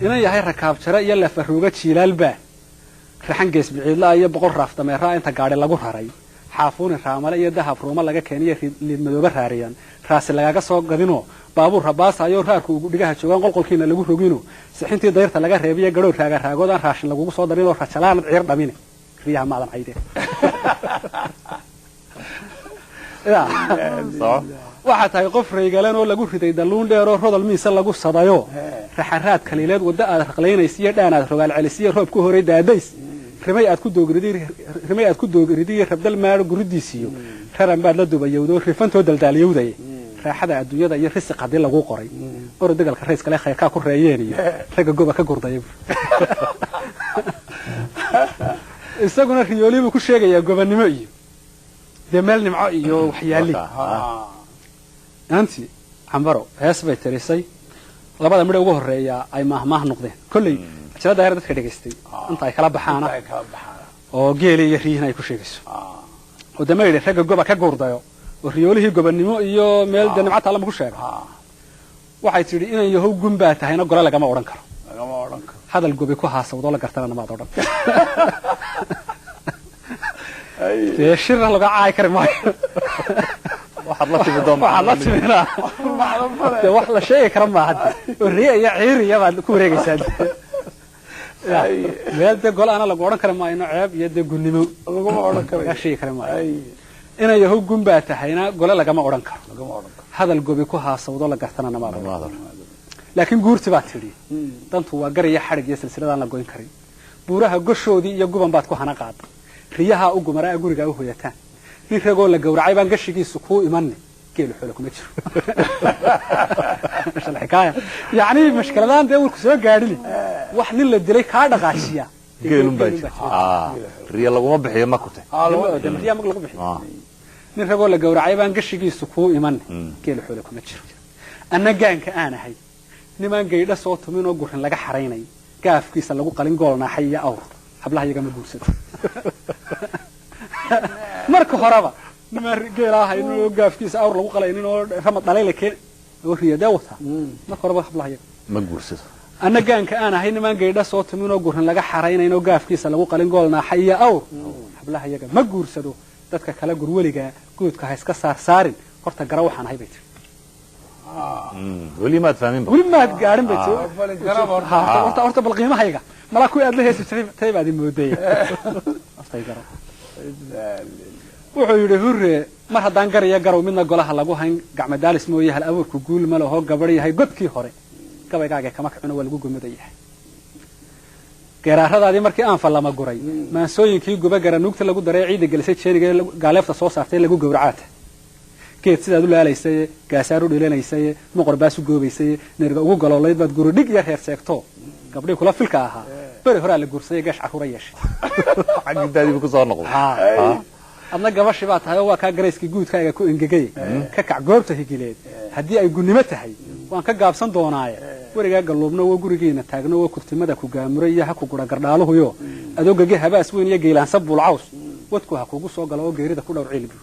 Inan yahay rakaab jare iyo lafaruuga jiilaalba raxan gees biciidlaa iyo 100 raaf dameeraa inta gaadhi lagu raray xaafuuni raamale iyo dahab ruuma laga keeniyo liidmadooba raariyan raasi lagaga soo gadinoo baabuur rabaasaayo raarku ugu dhigaha joogaan qolqolkiina lagu rogino sixintii dayrta laga reebiyo gadhow raaga raagood aan raashin lagugu soo darinoo rajalaanad ciir dhamine riyaha maadan caydeen. Waxaa tahay qof raygalan oo lagu riday dalluun dheer oo rodol miise lagu sadayo raxaraad kaliileed waddo aad raqlaynaysiyo dhaan aad rogaal celisiyo roob ku horay daadays rimay aad ku doogriday rimay aad ku doogriday rabdal maaro guridiisiyo raran baad la dubayowdo rifantoo daldaaliyowday raaxada adduunyada iyo risiq haddii lagu qoray orod degalka rayska leh khayrkaa ku reeyeen iyo ragga goba ka gurdaya. Isaguna riyoolii buu ku sheegayaa gobannimo iyo dee meel nimco iyo waxyaali. Inantii Cambaro hees bay tirisay labada midho ugu horeeya ay maahmaah noqdeen kolley ajalada heer dadka dhegaystay inta ay kala baxaana oo geeli iyo riyihiina ay ku sheegayso oo dama yidhi ragga goba ka gurdayo oo riyoolihii gobannimo iyo meel dee nimco taalla ma ku sheega. Waxay tidhi inan yahow gun baa tahayna gole lagama odhan karo hadal gobi ku haasawdoo la gartana namaad odhan dee shirna laga caayi kari maayo waxaad la timi doon waxaad la timina dee wax la sheegi kara maaha oo riya iyo ciiriya baad ku wareegaysaa meel dee gole ana lagu odhan kari maayno ceeb iyo dee gunnimo laguma odhan karayo laga sheegi kari maayo. Inan yahow gun baa tahayna gole lagama odhan karo hadal gobi ku haasawdoo la gartana namaad odhan. Laakiin guurti baad tidhi dantu waa gar iyo xadhig iyo silsiladaan la goyn karin buuraha goshoodii iyo guban baad ku hana qaada riyahaa u gumaraa gurigaa u hoyataan nin ragoo la gowracay baan gashigiisu kuu imanne geelu xoolo kuma jiro. Xikaaya yacni mashkiladaan dee warku soo gaadhini wax nin la dilay kaa dhaqaashiya geelun baa jira riya laguma bixiyo ma kute riya mag lagu bixiyo nin ragoo la gowracay baan gashigiisu kuu imanne geelu xoolo kuma jiro. Anna gaanka aan ahay nimaan gaydha soo tumin oo gurin laga xaraynay gaafkiisa lagu qalin gool naaxay iyo awr hablaha iyagama guursado. Marka horeba nimaan geela ahaynin oo gaafkiisa awr lagu qalaynin oo ramad dhalay la keen oo riyadaa wataa marka horeba hablaha iyaga ma guursado. Anna gaanka aan ahay nimaan gaydha soo tumin oo gurin laga xaraynayn oo gaafkiisa lagu qalin gool naaxay iyo awr hablaha iyaga ma guursado. Dadka kala gurweligaa guudka ha iska saarsaarin horta gara waxaan ahay bay tiri. Weli maad fahmin weli maad gaadhin bay tiri horta horta bal qiimahayga malaa kuwii aad la heesi jiray tay baad i mooday hortay garo. Wuxuu yidhi hurre mar haddaan gar iyo garow midna golaha lagu hayn gacma daalis mooye hal abuurku guul ma laho gabadh yahay godkii hore gabaygaaga kama kacuna waa lagu gumadayahay. Geeraaradaadii markii aan fallama guray maansooyinkii guba garanuugta lagu daray ciidda gelisay jeeniga gaaleefta soo saartay lagu gowracaata geed sidaad u laalaysaye gaasaar u dhilanaysaye moqor baas u goobaysaye nerga ugu galoolayd baad guri dhig iyo reer seegto gabdhii kula filka ahaa beri horaa la guursaday gash carruura yeeshay xaggidaadiibu ku soo noqday. Adna gabashi baa tahay oo waa kaa garayskii guudkaaga ku engegay ka kac goobta higileed haddii ay gunnimo tahay waan ka gaabsan doonaaye werigaa galluubno wo gurigiina taagno wo kurtimada ku gaamuray iyo ha ku gura gardhaaluhuyo adoo gege habaas weyn iyo geylaansa buulcaws wadku ha kugu soo galo oo geerida ku dhowr ciilbu.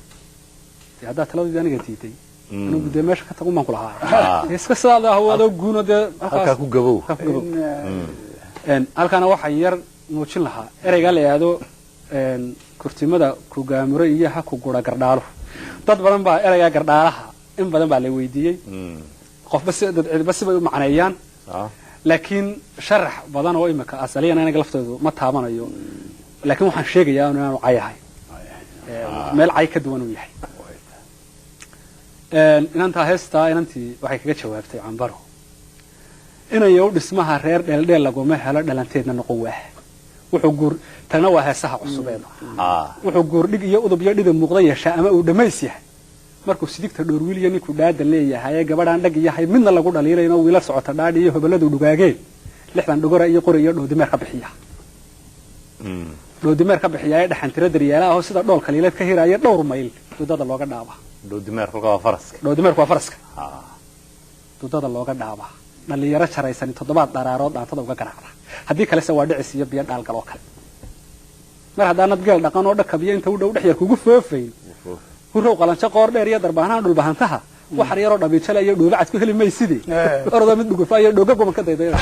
Haddaa taladoodii aniga diiday anugu dee meesha ka tagun baan ku lahaa iska sidaad ah adoo guuno dee halkaa ku gabow. Halkaana waxaan yar muujin lahaa ereygaa la yidhaahdo kurtimada ku gaamuray iyo ha ku gura gardhaaluhu. Dad badan baa ereygaa gardhaalaha in badan baa la weydiiyey qofba si dad cidba sibay u macneeyaan laakiin sharax badan oo imika asaliyan aniga laftoodu ma taabanayo laakiin waxaan sheegayaa inaanu cayahay meel cay ka duwan uu yahay. Inantaa heestaa inantii waxay kaga jawaabtay Cambaro inayow dhismaha reer dheeldheel laguma helo dhalanteedna noqon waah. Wuxuu guur tagna waa heesaha cusubeed wuxuu guurdhig iyo udub iyo dhidib muuqda yeeshaa ama uu dhammays yahay markuu sidigta dhoorwiil iyo ninkuu dhaadan leeyahay gabadhaan dhag yahay midna lagu dhaliilayno wiila socota dhaadhi iyo hoboladu dhugaageen 60 dhogora iyo qori iyo dhoodimeer ka bixiya dhoodimeer ka bixiya ee dhaxantira daryeelaha oo sida dhool kaliileed ka hiraya dhowr mayl dudada looga dhaaba. Dhoodimeerku waa faraska dhoodimeerku waa faraska dudada looga dhaaba dhalinyaro jaraysan 7 daraarood dhaantada uga garaacda haddii kalese waa dhicis iyo biyo dhaalgal oo kale. Mar haddaanad geel dhaqan oo dhakabiyo inta u dhow dhex yar kugu foofayn hurrow qalanjo qoor dheer iyo darbaanaha dhulbahantaha Waxar yaroo dhabiijale iyo dhuubacad ku heli maysidii, orodoo mid dhugufa iyo dhooga goban ka daydayda.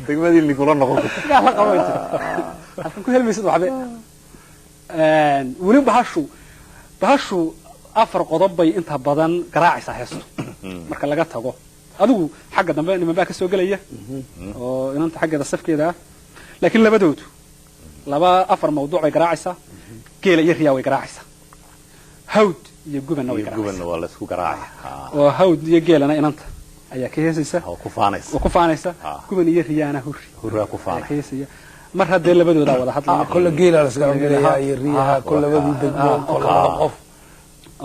Degmadii linkula noqon. Yaa la qabo halkan ku heli maysid waxbe. Weli bahashu 4 qodob bay inta badan garaacaysaa heestu marka laga tago. Adigu xagga dambe niman baa ka soo gelaya oo inanta xaggeeda safkeeda ah, laakiin labadoodu laba 4 mawduuc bay garaacaysaa. Geela iyo riyaa way garaacaysaa, hawd iyo gubanna way garaacaysaa. Gubanna waa la isku garaacay. Oo hawd iyo geelana inanta ayaa ka heesaysa oo ku faanaysa, oo ku faanaysa. Guban iyo riyaana hurri ku faanaysa ka heesaya. Mar haddee labadooda wada hadlaya, kulla geela la iska garaacaya iyo riyaha, kulla labadii degmo, kulla qof.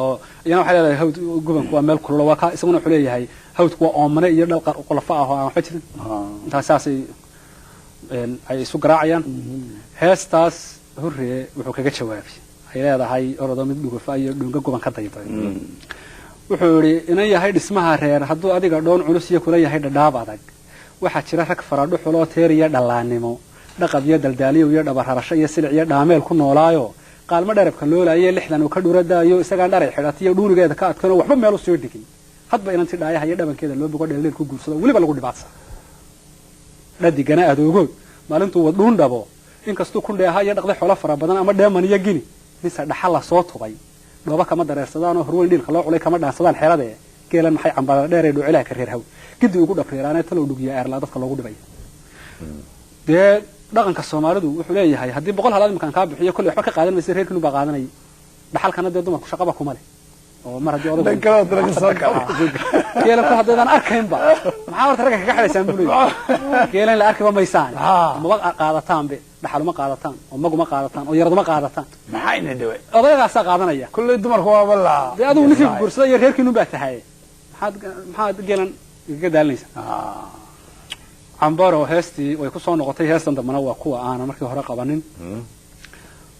Oo iyana waxay leedahay hawd gubanku waa meel kulul, waa ka isaguna wuxuu leeyahay hawdku waa oomane iyo dhal qolafa ah oo aan waxba jirin. Intaas saasay ay isu garaacayaan. Heestaas hurriye wuxuu kaga jawaabay ay leedahay orodoo mid dhugufa iyo dhuunga guban ka dayday. Wuxuu yidhi inan yahay dhismaha reer hadduu adiga dhoon culus iyo kula yahay dhadhaab adag, waxaa jira rag faradhuxuloo teeriya dhallaannimo, dhaqab iyo daldaaliyow iyo dhabararasho iyo silic iyo dhaameel ku noolaayo, qaalmo dherabka loolaaye 60 uu ka dhuradaayo, isagaan dharay xidhatiyo dhuunigeeda ka adkanoo waxba meel u soo dhigin, hadba inantii dhaayaha iyo dhabankeeda loo bogo dheeldheel ku guursado, weliba lagu dhibaatsa dhadigana adoogood maalintuu wadhuun dhabo, inkastuu kundheeha iyo dhaqday xoolo fara badan ama dheeman iyo gini, mise dhaxal la soo tubay dhooba kama dareersadaan oo horweyn dhiilka loo culay kama dhaansadaan xeeladee, geelan maxay cambarada dheer ee dhucilaha ka reer haw gidi ugu dhabriiraanee talow dhugiya eerlaa dadka loogu dhibay. Dee dhaqanka Soomaalidu wuxuu leeyahay haddii 100 halaad imkaan kaa bixiyo kolley waxba ka qaadan maysa, reerkiinu baa qaadanaya. Dhaxalkana dee dumarku shaqaba kuma leh oo mar haddii odaygu geelan ku haddaydaan arkaynba maxaa horta ragga kaga xidhaysaan buu leeyahay. Geelan la arkiba maysaan, maba qaadataanbe, dhaxaluma qaadataan oo maguma qaadataan oo yaraduma qaadataan. Maxaa ina dhaway odaygaasaa qaadanaya kulley dumarku waaba la dee adigu ninkii guursada iyo reerkiinu baa tahay, maxaad geelan igaga daalinaysaa? Cambaro heestii way ku soo noqotay. Heestan dambena waa kuwa aanan markii hore qabanin.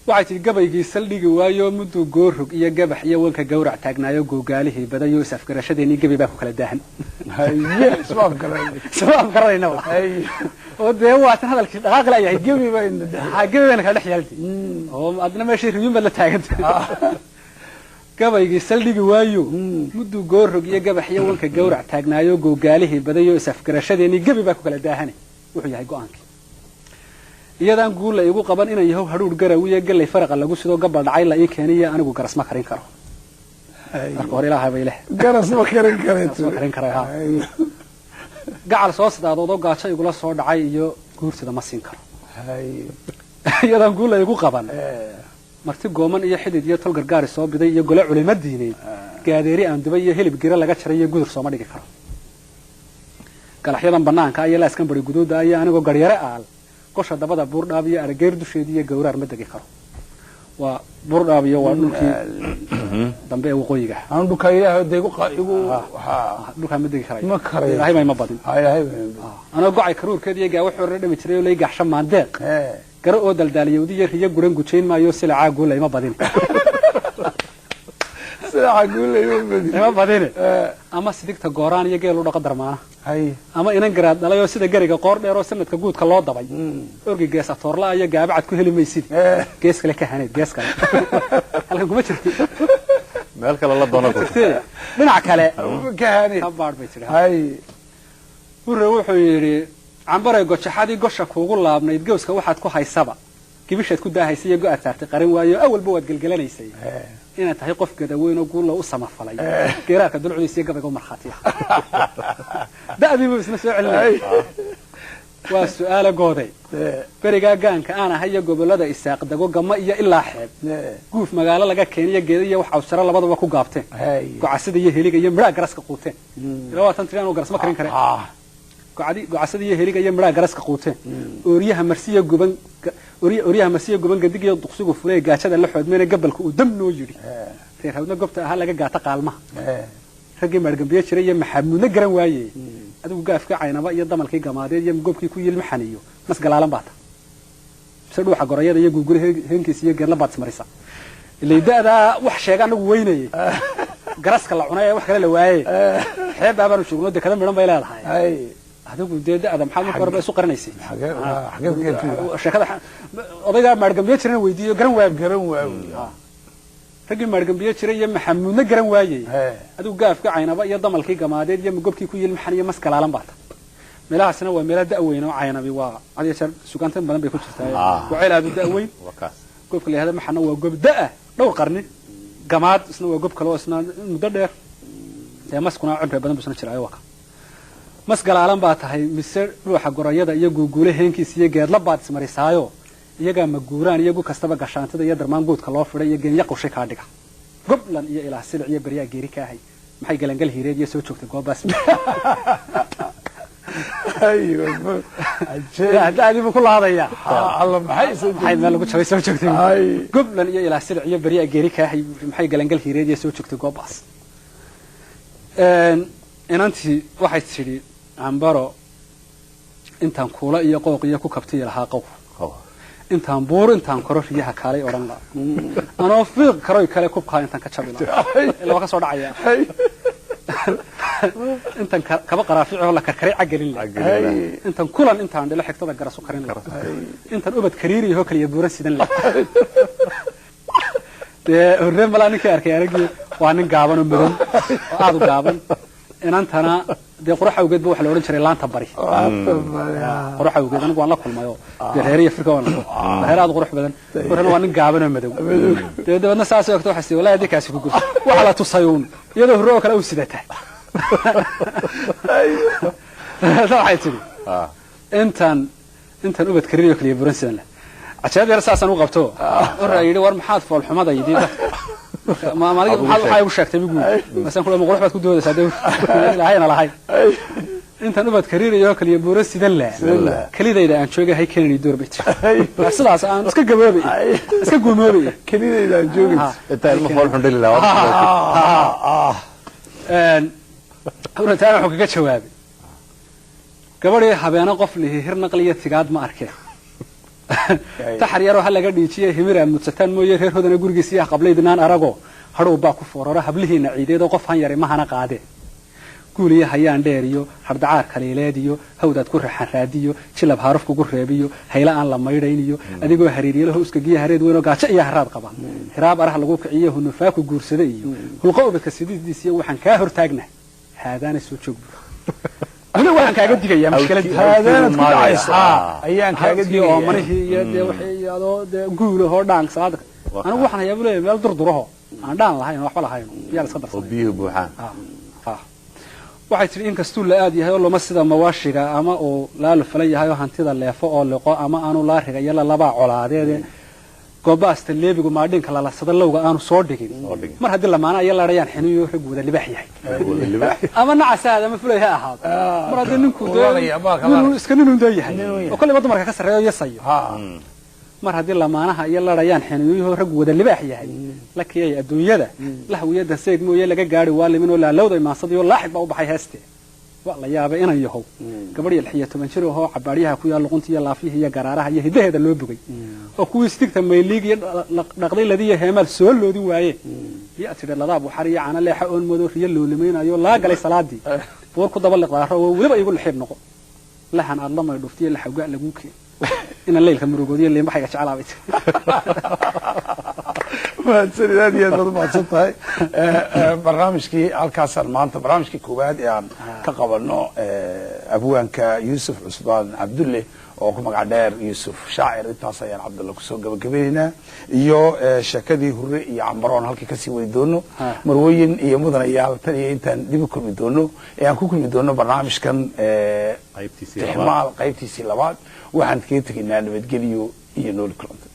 Waxay tidhi gabaygii saldhigi waayo mudduu goorrog iyo gabax iyo wanka gawrac taagnaayo, googaalihii badayo is afgarashadeenii gebi baa ku kala daahan. Isma afgaranaynaba oo dee waatan hadalkii dhaqaaqi la yahay, gebi baa ina gebi bayna kala dhex yaaldi oo adna meeshii riyuun baad la taaganta. Gabaygii saldhigi waayo mudduu goorrog iyo gabax iyo wanka gawrac taagnaayo, googaalihii badayo is afgarashadeenii gebi baa ku kala daahane. Wuxuu yahay go'aankii iyadaan guul la igu qaban inaan yahow hadhuur garawiye galley faraqa lagu sidoo gabal dhacay la ii keeniyo, anigu garas ma karin karo. Marka hore ilaahay bay leh garas ma karin karo, karin karay ha gacal soo sidaadoodoo gaajo igula soo dhacay iyo guurtida ma siin karo. Iyadaan guul la igu qaban marti gooman iyo xidid iyo tol gargaari soo biday iyo gole culimo diineed, gaadeeri aan dubay iyo hilib gira laga jaray iyo gudur sooma dhigi karo. Galaxyadan banaanka iyo laaskan bari guduuda iyo anigoo garyare aal gosha dabada buurdhaab iyo arageer dusheedi iyo gawraar ma degi karo. Waa buurdhaab iyo waa dhulkii dambe ee waqooyiga. Aan dhulka ilaahay de igu dhulka ma degi karayo, ma karayo, ilaahay ma badin. Anoo gocay karuurkeed iyo gaawo xoorna dhami jiray oo lay gaxsha maandeeq garo oo daldaaliyowdi iyo riyo guran gujayn maayo, silacaa guula ima badin, silacaa guula ima badin, ima badine. Ama sidigta gooraan iyo geel u dhaqa darmaana, ama inan garaad dhalay oo sida gariga qoor dheer oo sanadka guudka loo dabay, orgi geesa toorla iyo gaabacad ku heli maysid, gees kale ka haneed, gees kale halkan kuma jirto, meel kale la doono dhinac kale ka haneed ka baadh bay tidhi. Hurre wuxuu yidhi cambaray gojaxadii gosha kuugu laabnayd gowska waxaad ku haysaba gibishaad ku daahaysay iyo go-aad saartay qarin waayo awalba waad gelgelanaysay inaad tahay qof gadaweyn oo guulla u samafalay, geeraarka dulcudiisa iyo gabayga u markhaatiya. Da'diibu isna soo celinaya. Waa su'aala gooday berigaa gaanka aan ahay iyo gobollada isaaq dago gama iyo ilaa xeeb, guuf magaalo laga keeniyo geeda iyo wax cawsaro labadaba ku gaabteen, gocasada iyo heliga iyo midhaha garaska quuteen. Ilaa waa tan tiri anuu garas ma karin kare. Gocasada iyo heliga iyo midhaha garaska quuteen, ooryaha marsiya guban, ooryaha marsiya guban gadig iyo duqsigu fulay gaajada la xoodmeyna gabalka uu dam noo yidhi, reer hawdna gobta ahaa laga gaata qaalmaha, raggii maargambiye jiray iyo maxamuudna garan waaye, adigu gaafka caynaba iyo damalkii gamaadeed iyo gobkii ku yilmaxaniyo mas galaalan baata, mise dhuuxa gorayada iyo guugule heenkiisa iyo geerla baad ismarisa. Ilay da'daa wax sheega anagu weynayay garaska la cunay ee wax kale la waayey, xeeb baabaanu joogno dekada midhan bay leedahay. Adigu dee da'da maxaad marka horeba isu qarinaysay? Sheekada odaygaa maargambiye jirana weydiiyo garan waayo, garan waayo. Raggii maargambiye jiray iyo Maxamuudna garan waayey. Adigu gaafka Caynaba iyo damalkii gamaadeed iyo mugobkii ku yil maxan iyo maskalaalan baata. Meelahaasna waa meelaha da'weyn oo Caynabi waa had iyo jeer sugaantan badan bay ku jirtaa. Waa ceel aad u da'weyn. Goobka la yidhahdo maxana waa goob da'a dhowr qarni. Gamaad isna waa goob kale oo isna muddo dheer. Dee maskuna cimri badan buu isna jiraa waa ka. Masgalaalan baa tahay mise ruuxa gorayada iyo guuguule heenkiisa iyo geedla baad ismarisaayo. Iyagaa maguuraan iyagu kastaba gashaantada iyo darmaan guudka loo fiday iyo geenya qawshay kaa dhiga. Goblan iyo ilaah silic iyo beryaa geeri ka ahay. Maxay galangal hiireed iyo soo joogtay goobaas. Adibu ku laadaya. Alla maxay maxay meel lagu jabay soo joogtay. Goblan iyo ilaah silic iyo beryaa geeri ka ahay. Maxay galangal hiireed iyo soo joogtay goobaas. Inantii waxay tidhi Cambaro intaan kuula iyo qooq iyo ku kabtay lahaa qow. Intaan buur intaan koro riyaha kaalay odhan la. Anoo fiiq karoy kale kubkaa intaan ka jabi lahaa. Ilaa waa ka soo dhacaya. Intaan kaba qaraafico la karkaray cagelin la. Intaan kulan intaan dhilo xigtada garasu karin la. Intaan ubad kariiriyo kaliya buuran sidan la. Dee horreen malaa ninkii arkay aragii waa nin gaaban oo madow oo aad u gaaban. Inantana dee qurux awgeed ba waxa la odhan jiray laanta bari. Qurux awgeed anigu waan la kulmay oo dee reer iyo Afrika waan la kulmay. Reer aad u qurux badan. Horena waa nin gaaban oo madow. Dee dabeedna saas oo ogta waxa si wallahi haddii kaasi ku gurto. Waxa la tusay uun iyadoo hore oo kale u sidata. Waxay tidhi intaan ubad kariiriyo kaliya buran sidan leh. Cajaa'ib yar saasaan u qabto. Warra yidhi war maxaad foolxumadaydii dadka. Ma adiga maxaad waxaa igu sheegtay bigu. Masaan kula qurux baad ku doodaysaa dee ilaahayna lahay. Intaan ubad kariiriyo kaliya buran sidan leh. Kalidayda aan joogay hay keenay door bay tiri. Sidaas aan iska gaboobay. Iska guumoobay. Kalidayda aan joogay. Inta ilmo fool xun dhali lahaa. Hawra taana wuxuu kaga jawaabay. Gabadhii habeena qof lihi hir naqliya tigaad ma arkeen. Taxar yaroo ha laga dhiijiyay himir aad mudsataan mooye reer hodana gurigiisa iyo qablaydinaan arago hadhow baa ku foorara hablihiina ciideed oo qof han yari mahana qaadee. Guuliya hayaan dheer iyo hardacaar kaliileed iyo hawdaad ku raxan raadiyo jilab haaruf kugu reebiyo hayla aan la maydhayn iyo adigoo hariiryalaho iskagiya hareed weyn oo gaajo iyo haraad qaba. Hiraab araha lagu kiciyo hunufaa ku guursada iyo hulqo ubadka sidiidiis iyo waxaan kaa hortaagnahay. Haadaana soo joog bur. Weli waxaan kaaga digayaa mushkiladii. Haadaanad ku dhacayso. Ayaan kaaga digayaa. Oo manihii iyo dee waxay adoo dee guulahoo dhaan salaada. Anigu waxaan hayaa buu leeyahay meel durduraho aan dhaan lahayn oo waxba lahayn biyaa la iska darsanay. Oo biyuhu buuxaan. Waxay tidhi inkastuu la aad yahay oo lama sida mawaashiga ama uu laalu falan yahay oo hantida leefo oo liqo ama aanu laariga iyo lalabaa colaadeede goobaasta leebigu maadhinka lalasada lowga aanu soo dhigin. Mar haddii lamaana iyo laadhayaan xiniyo rag wada libaax yahay. Ama nacasaada ama fulay ha ahaado. Mar haddii ninku dee iska ninun dee yahay oo kollayba dumarka ka sarreeyo yasayo. Mar haddii lamaanaha iyo laadhayaan xiniyo rag wada libaax yahay. La kiyay adduunyada lahwiya danseeg mooye laga gaari waa limin oo laalowday maansadiyo laaxib baa u baxay heeste. Waa la yaabay inaan yahow. Gabadh 16 jir oo cabaaryaha ku yaal luqunta iyo laafiyaha iyo garaaraha iyo hidaheeda loo bogay. Oo kuwii istigta mayliig iyo dhaqday ladiya heemaal soo loodin waaye. Iyo tidhi ladaab waxar iyo caana leexa oon moodo riyo loo limaynayo laa galay salaadii. Buur ku daba liqdaaro oo weliba igu lixiib noqo. Laxan aad la maydhuftiyo laxawga lagu keen. Inaan leylka murugoodiyo liinbaxayga jeclaabay. Mahadsanid, aad iyo aad baad umahadsan tahay. Barnaamijkii halkaasaan maanta barnaamijkii koowaad ee aan ka qabano abwaanka Yuusuf Cusmaan Cabdulle oo ku magac dheer Yuusuf Shaacir, intaas ayaan Cabdulle kusoo gabagabaynaynaa iyo sheekadii Hurre iyo Cambaroon halkii kasii wadi doono. Marwooyin iyo mudanayaal tan iyo intaan dib u kulmi doono ee aan ku kulmi doono barnaamijkan Tixmaal qaybtiisii labaad, waxaan kaga tegaynaa nabadgelyo iyo nooli kulanta.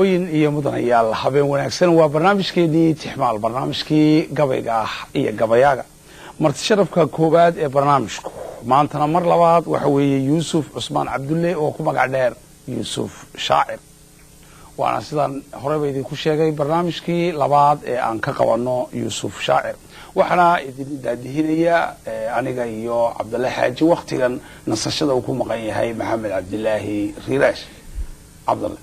Marwooyin iyo mudanayaal, habeen wanaagsan. Waa barnaamijkeenii Tixmaal, barnaamijkii gabayga ah iyo gabayaaga. Marti sharafka koowaad ee barnaamijku maantana mar labaad waxa weeye Yuusuf Cusmaan Cabdulle oo ku magac dheer Yuusuf Shaacir. Waana sidaan horeyba idinku sheegay barnaamijkii labaad ee aan ka qabanno Yuusuf Shaacir. Waxaana idin daadihinaya aniga iyo Cabdalle Xaaji, waktigan nasashada uu ku maqan yahay Maxamed Cabdilaahi Riiraash. Cabdalle.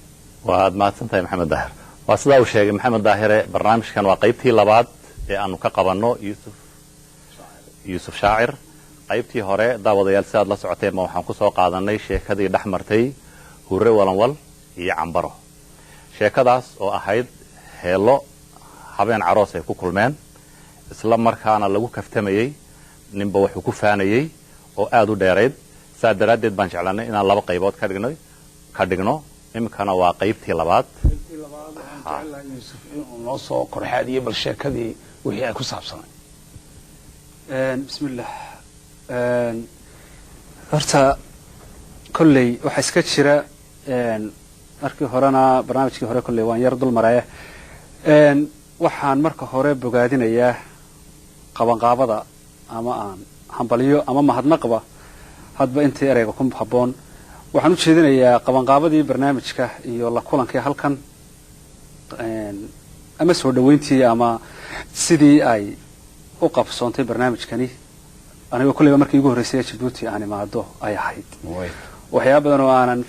Waad mahadsan tahay, Maxamed Daahir. Waa sidaa uu sheegay Maxamed Daahire, barnaamijkan waa qaybtii labaad ee aanu ka qabanno Yuusuf Shaacir. Qaybtii hore, daawadayaal, sidaad la socoteen ma waxaan kusoo qaadanay sheekadii dhex martay Hurre Walanwal iyo Cambaro, sheekadaas oo ahayd heello habeen caroos ay ku kulmeen, isla markaana lagu kaftamayey, ninba wuxuu ku faanayey oo aada u dheerayd. Saa daraaddeed baan jeclanay inaan laba qaybood ka dhigno. Iminkana waa qaybtii labaad. Qaybtii labaad waxaan jeclahay Yuusuf inuu noo soo korxaadiyey bal sheekadii wixii ay ku saabsanay. Bismillah. Horta kolley waxaa iska jira, markii horena barnaamijkii hore kolley waan yar dul maraya. Waxaan marka hore bogaadinayaa qabanqaabada ama aan hambalyo ama mahadnaqba, hadba intii ereyga ku habboon, waxaan u jeedinayaa qabanqaabadii barnaamijka iyo la kulankii halkan ama soo dhaweyntii ama sidii ay u qabsoontay barnaamijkani. Anigoo kolleyba markii igu horreysay ee Jabuuti aan imaado ay ahayd, waxyaaba badan oo aanan